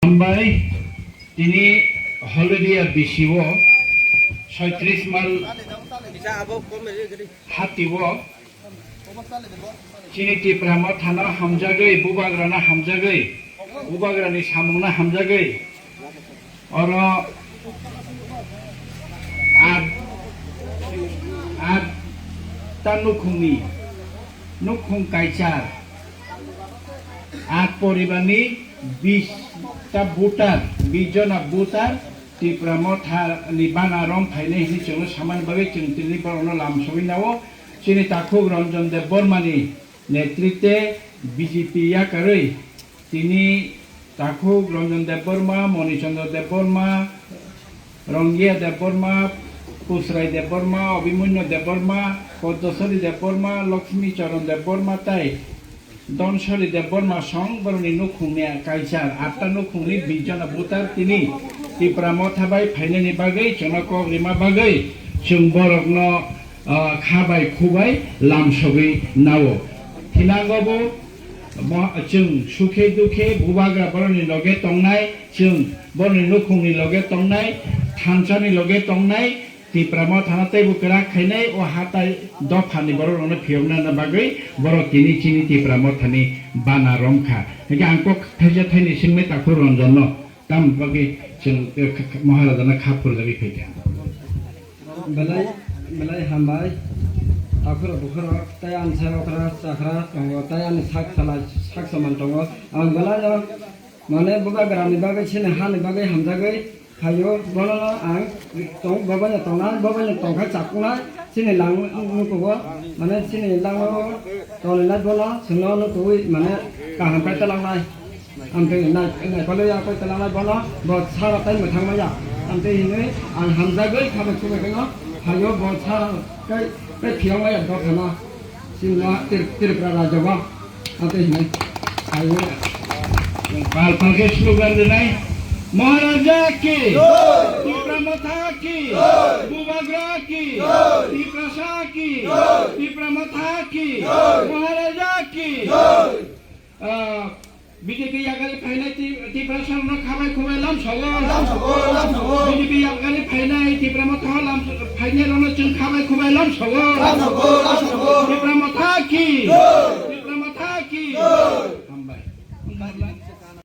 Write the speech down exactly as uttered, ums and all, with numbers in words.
Hambai, tini Holodia B C O, soitris mal hati o, chini Tipra Mothano hamjagwi, Bubagrano hamjagwi, Bubagrani samungno hamjagwi, oro at, atta nukhungni, nukhung kaichar, at poribarni bis ta voter, bis jona voter Tipra Mothani bana rom phainai hinwi chwngno samani bagwi chwng tini borokno lam sogwi nao. Chini takhuk Ranjan Debbarmani netritwe B J P yakarwi tini takhuk Ranjan Debbarma, Moni Chandra Debbarma, Rangiya Debbarma, Pusrai Debbarma, Abhimanyu Debbarma, Padmasri Debbarma, Lakshmi Charan Debbarma tei Donsari Debbarma song borokni nukhungni kaichar atta nukhungni bis jona voter tini Tipra Motha bai phainani bagwi chwngno kok rima bagwi chwng borokno, ah, kha bai khu bai lam sogwi nao. Thinango bo mo-, chwng sukhe dukhe Bubagra borokni loge tongnai, chwng borokni nukhungni loge tongnai, thansani loge tongnai, Tipra Mothano teibo kwrak khainai, o hatai dophani borok rokno phiyokna bagwi borok tini chini Tipra Mothani bana romkha. Hingkhe ang kok thaisa thaini swngmai takhuk Ranjanno, tamni bagwi chwng, eh, kha-, kha-, Maharajano kha phurjagwi phaikha. Belai, belai hambai. Takhurok bukhurok tei ani sai okra chakra tongo, tei ani sak salai sak saman tongo. Ang belai no mane Bubagrani bagwi chini hani bagwi hamjagwi phaio, bono no ang tong, bo boino tongnai, bo boino tongkha chaknai, chini lang nukugo, mane chini lango tongnai bono chwngno nukuwi mane kaham khe talangnai. Amtwi nai, naikolwi ya koi talangnai bono, bo sara tai mwthang maya. Amtwi hinwi ang hamjagwi kha bai chubai kheno phaio, bo sara kai, kai phiyok maya dophano. Chini no Tri-, Tripura rajyo o. Ate hinai. Ayo. Pal pal khe slogan rwnai. Maharaja ki. Jai. Tipra Motha ki. Jai. Bubagra ki. Jai. Tiprasa ki. Jai. Tipra Motha ki. Jai. Maharaja ki. Jai. Ah, B J P yakarwi phainai Ti-, Tiprasa rokno kha bai khu bai lam sogo. Lam sogo, lam sogo. B J P yakarwi phainai Tipra Motha lam, phainai rokno chwng kha bai khu bai lam sogo. Lam sogo,